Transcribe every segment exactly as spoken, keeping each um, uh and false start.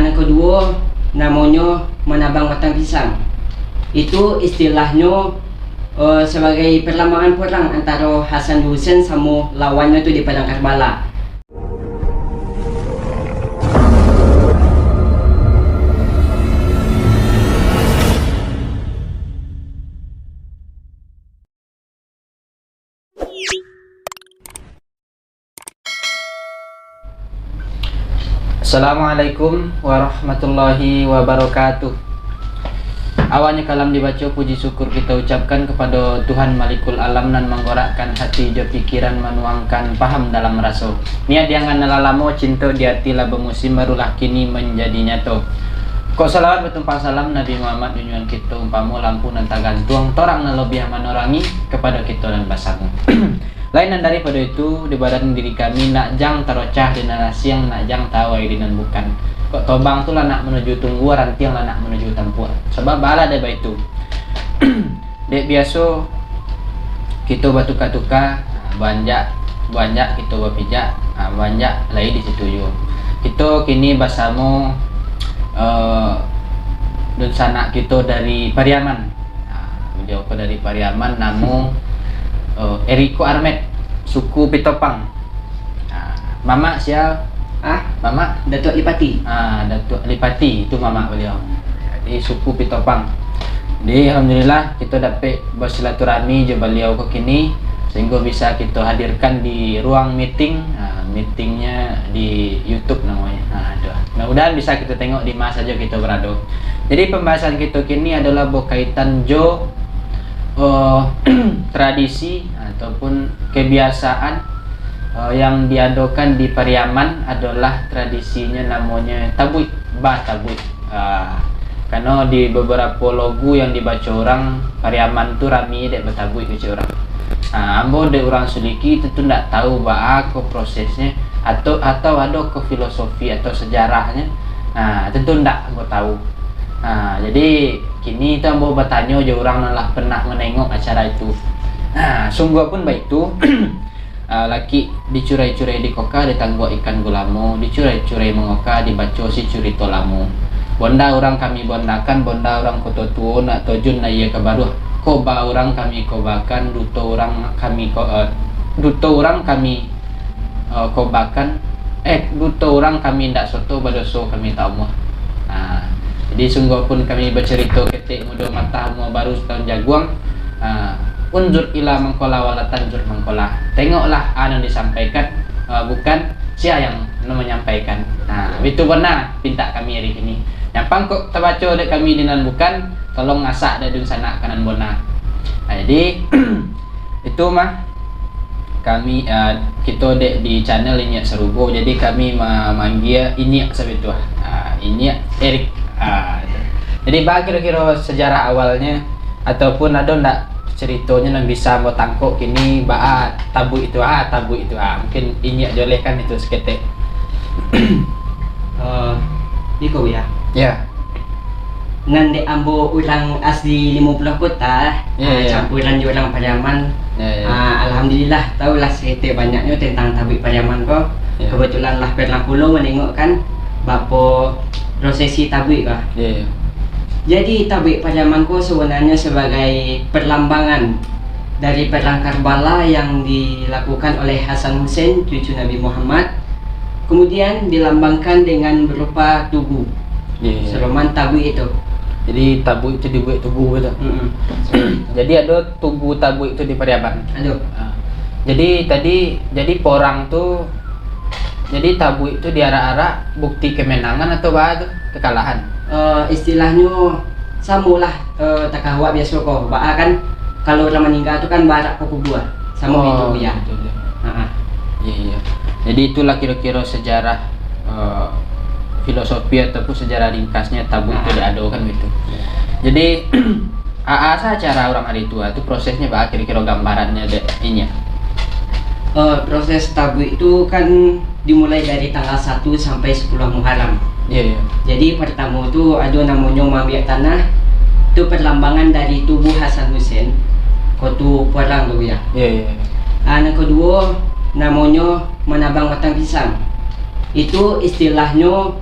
Nan kaduo, namonyo manabang batang pisang. Itu istilahnyo, eh, sabagai parlambangan porang antaro Hasan Husen samo lawannyo tu di Padang Karbala. Assalamualaikum warahmatullahi wabarakatuh. Awalnyo kalam dibaco, puji syukur kita ucapkan kepada Tuhan Malikul Alam nan manggorakkan hati jo pikiran, manuangkan paham dalam raso. Niat diangan nan lah lamo, cinto di hati lah bamusim, barulah kini manjadi nyato. Kok salawat batumpang salam, Nabi Muhammad junjuan kito, umpamo lampu nan tagantuang, torang nan lobiah manorangi kepada kito nan basamo. Lain nan daripado itu, di badan diri kami, nak jang tarocah di nan asiang, nak jang tawai di nan bukan. Kok tobang tu lah nak manuju tunggua, rantiang lah nak manuju tampuak. Sabab baalah dek baitu. Dek biaso, kito batuka-tuka, ha, baanjak, baanjak kito bapijak, ha, baanjak lai di situ juo. Kito kini basamo, eh, dunsanak kito dari Pariaman. Ha, baliau ko dari Pariaman, namo, eh, Eriko Armet, suku Pitopang. Ha, mamak sia? Ah? Mamak? Datuak Lipati. Ha, Datuak Lipati, itu mamak baliau. Jadi, suku Pitopang. Jadi, alhamdulillah, kito dapek basilaturahmi jo baliau ko kini, sehinggo bisa kito hadirkan di ruang meeting. Ha, meetingnyo di YouTube namonyo. Ha, tu. Mudah-mudahan bisa kito tengok di ma sajo kito barado. Jadi, pambahasan kito kini adolah bakaitan jo, eh, tradisi ataupun kebiasaan, eh, yang diadokan di Pariaman, adolah tradisinyo namonyo tabuik, batabuik. Ah, karano di babarapo logu yang dibaco urang, Pariaman tu rami dek batabuik, kecek urang. Ah, ambo dek urang Suliki tu, tu ndak tahu baa ko prosesnyo, atau, atau ado ko filosofi atau sejarahnyo. Ah, tentu ndak ambo tahu. Ah, jadi kini tu ambo batanyo jo urang nan lah pernah manengok acara itu. Ah, sungguah pun baitu. Ah, lakik dicurai-curai di koka, ditangguak ikan gulamo, dicurai-curai mangoka, dibaco si curito lamo. Bonda urang kami bondakan, bonda urang Koto Tuo, nak tajun nak iyo ka baruah. Koba urang kami kobakan, duto urang kami ko-, eh, duto urang kami, eh, kobakan, eh, duto urang kami indak soto, badoso kami tak amuah. Ah, jadi sungguah pun kami bacarito ketek mudo matah, amuah baru sataun jaguang. Ah, unzur ila mangkola wala tanzur mangkola. Tengoklah a nan disampaikan, ah, bukan sia yang nan manyampaikan. Nah, itu bana pintak kami ari kini. Nyampang kok tabaco dek kami di nan bukan, tolong asak dek dunsanak ka nan bona. Nah, jadi, itu mah kami, ah, kito dek di channel Inyiak Sarugo, jadi kami mamanggia Inyiak sabitua. Ah, Inyiak Erik. Ah, itu. Jadi, ba kiro-kiro sejarah awalnya, ataupun ado ndak ceritonyo nan bisa ambo tangkok kini, baa tabuik itu, ah, tabuik itu, ah. Mungkin Inyiak jolehkan itu saketek. Eh, iko, Buya. Ya. Nan dek ambo urang asli Limo Puluah Kota, Ya, ah, ya. campuran jo urang Pariaman. Ya, ya. Ah, alhamdulillah, tahulah saketek banyaknyo tentang tabuik Pariaman ko. Ya. Kebetulan lah pernah pulo manengokkan bapo prosesi tabuik ko. Ya, ya. Jadi, tabuik Pariaman ko sebenarnyo sebagai perlambangan dari Perang Karbala yang dilakukan oleh Hasan Hussein, cucu Nabi Muhammad, kemudian dilambangkan dengan berupa tugu. Iya, iya. Seroman tabuik itu. Jadi, tabuik itu dibuek tugu gitu. Mm-mm. Jadi, ado tugu tabuik itu di Pariaman. Ado. Ah. Jadi, tadi, jadi porang tu, jadi tabuik itu diarak-arak bukti kemenangan atau baa tu? Kekalahan? Eh, istilahnyo samolah, eh, takahuak biaso ko. Baa kan, kalau urang maningga tu kan baarak ka kubua. Samo Oh, itu, ya. betul, ya. Ha-ha. Iya, iya. Jadi itulah kira-kira sejarah, eh, filosofi ataupun sejarah ringkasnya tabuik itu Ah. diadokan gitu. Jadi, aa sa acara urang hari tua tu prosesnya baa kira-kira gambarannyo dek Inyiak? Eh, proses tabuik tu kan dimulai dari tanggal satu sampai sepuluh Muharram. Iya, iya. Jadi, pertamo tu ado namonyo maambiak tanah, tu perlambangan dari tubuh Hasan Hussein, ko tu porang tu, ya. Iya, iya, iya. Ah, nan kaduo, namonyo manabang batang pisang. Itu istilahnyo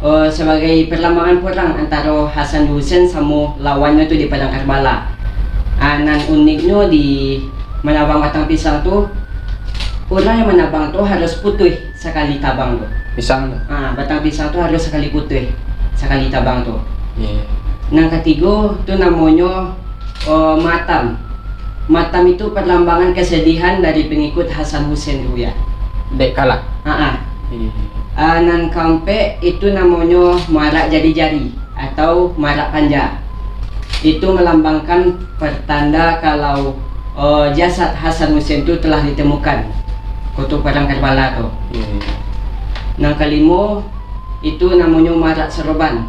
eh, sabagai parlambangan parang antaro Hasan Husain samo lawannyo tu di Padang Karbala. Ah, nan uniknyo di manabang batang pisang tu, urang yang manabang tu harus putuih sakali tabang tu. Pisang tu? Ah, batang pisang tu harus sakali putuih, sakali tabang tu. Iya. Nan katigo tu namonyo, eh, matam. Matam itu parlambangan kesedihan dari pengikut Hasan Husain tu, ya. Dek kalah? Ha-ha. Iya. Ah, nan kaampek itu namonyo marak jari-jari atau marak panja. Itu melambangkan pertanda kalau, eh, jasad Hasan Husain tu telah ditemukan, Koto Padang Karbala tu. Iya, iya. Nan kalimo, itu namonyo marak soroban.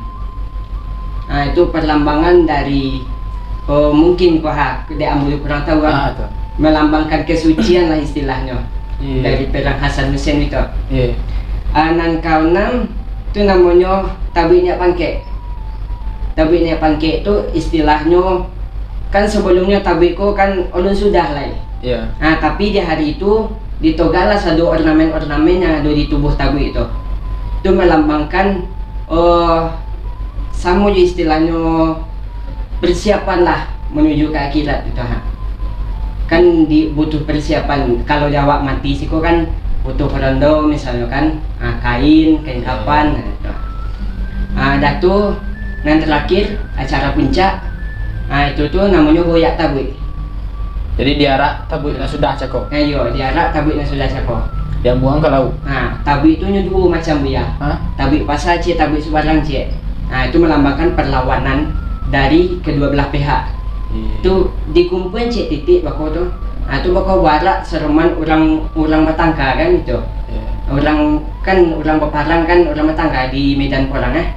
Ah, itu perlambangan dari, oh, mungkin ko ha, dek ambo kurang tahu, ah. Ah, tu. Melambangkan kesucian lah istilahnyo. Iya. Dari perang Hasan Husain itu. Iya. Ah, nan kaanam, tu namonyo tabuik niak pangkek. Tabuik niak pangkek tu istilahnyo, kan sabalumnyo tabuik ko kan alun sudah lai. Iya. Ah, tapi di hari itu ditogaklah sado ornamen-ornamen yang ado di tubuh tabuik tu. Tu melambangkan, oh, samo jo istilahnyo persiapan lah manuju ka akhirat gitu, ha. Kan di, butuh persiapan. Kalau di awak mati siko kan butuh perondo misalnyo kan, ah, kain, kain kapan, gitu. Ah, dah tu, nan terakhir, acara puncak, ah, itu tu namonyo goyak tabuik. Jadi diarak tabuik nan sudah cako? Ah, iyo, diarak tabuik nan sudah cako. Diambuang ka lauik? Ah, tabuik tu nyo duo macam, Buya. Ha? Tabuik pasa ciek, tabuik subarang ciek. Ah, itu melambangkan perlawanan dari kedua belah pihak. Iya. Tu dikumpuan ciek titik bako tu. Ah, tu bako barak saroman urang, urang batangka kan gitu. Iya. Urang kan, urang baparang kan, urang batangka di medan parang, eh.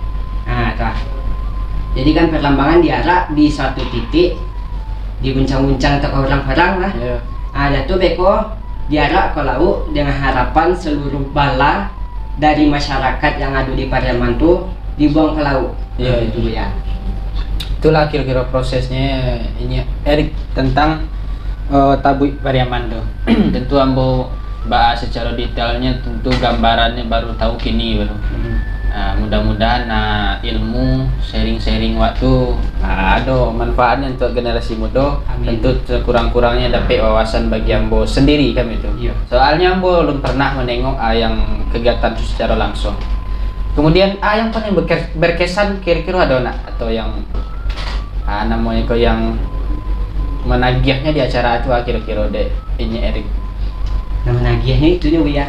Ah, tu ah. Jadi kan perlambangan diarak di satu titik, diguncang-guncang toko urang parang lah. Iya. Ah, dah tu beko diarak ka lauik dengan harapan seluruh bala dari masyarakat yang ado di Pariaman tu dibuang ka lauik. Iya, ah, iya. Itu ya. Itulah kiro-kiro prosesnya ini, Erik, tentang, eh, tabuik Pariaman tu. Tentu ambo bahas secara detailnya, tentu gambarannyo baru tahu kini baru. Hmm. Ah, mudah-mudahan, ah, ilmu sharing-sharing waktu, ah, ado manfaatnya untuk generasi muda. Amin. Tentu sekurang-kurangnya dapek wawasan bagi ambo sendiri kan itu. Iya. Soalnya ambo belum pernah menengok, ah, yang kegiatan tu secara langsung. Kemudian, ah, yang paling berke-, berkesan kira-kira ada nak atau yang, ah, namanya ko yang menagihnya di acara tu, ah, kira-kira dek ini Erik? Nah, menagiahnyo itu nyo, Buya.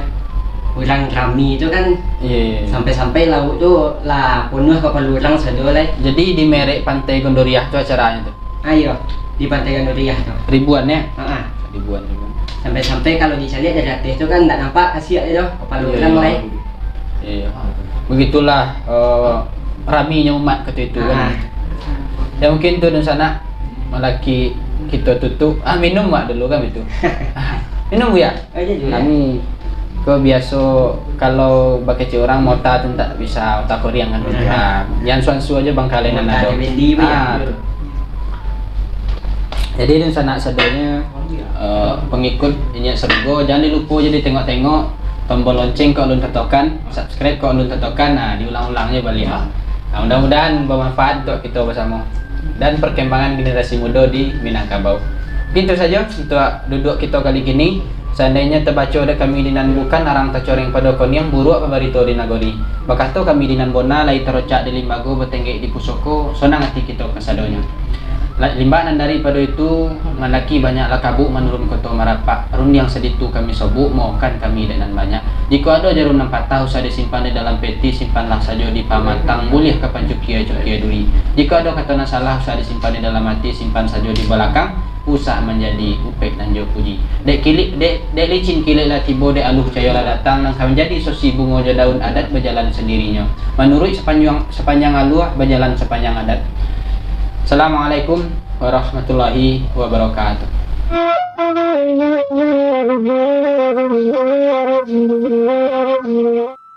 Urang rami tu kan, iya, iya, iya, sampai-sampai lauik tu lah punuah kapalo urang sado lai. Jadi di merek Pantai Gondoriah tu acaranya tu? Ayo, di Pantai Gondoriah tu. Ribuan ya? Ha-ha. Ribuan, ribuan. Sampai-sampai kalau dicaliak dari ateh tu kan ndak nampak kasiak tu, kapalo urang lai. Iya, iya. Begitulah, eh, raminya umat ketika itu kan. Ah. Ya, mungkin tu dunsanak, malaki kito tutup. Ah, minum wak dulu kan itu. Minum, Buya? Oh, iya, iya. Kami ko biaso kalau bakecek urang mota tu ndak bisa otak koriang kan. Ah. Ah, jan suansu aja bangkalai nan ado. Mota di Bendi, Buya. Ah, tu. Jadi, dunsanak sadonyo, eh, pengikut Inyiak Sarugo, jangan dilupo jadi tengok-tengok tombol lonceng kok alun tatokan, subscribe kok alun tatokan, nah, diulang-ulang je baliak. Nah, mudah-mudahan bermanfaat untuk kita bersama dan perkembangan generasi muda di Minangkabau. Mungkin itu saja untuk duduk kita kali ini. Seandainyo tabaco dek kami di nan bukan, arang tacoreng pado koniang, buruak babarito di nagori. Bakato kami di nan bona, lai tarocak di limbago, batenggek di pusoko, sonang ati kito kasadonyo. La-, limbak nan daripado itu, malaki banyaklah kabuk manurun koto marapak, rundiang saditu kami sobuk, maohkan kami dek nan banyak. Jikok ado jarum nan patah, usah disimpan di dalam peti, simpanlah sajo di pamatang, buliah ka pancukia-cukia duri. Jikok ado kato nan salah, usah disimpan di dalam ati, simpan sajo di balakang. Usah manjadi upek nan jo puji. Dek kilik, dek, dek licin kilik lah tibo, dek aluh cayo lah datang, nan ka manjadi sosi bungo jo daun, adat bajalan sandirinyo. Manuruik sapanjang, sapanjang aluah, bajalan sapanjang adat. Assalamualaikum warahmatullahi wabarakatuh.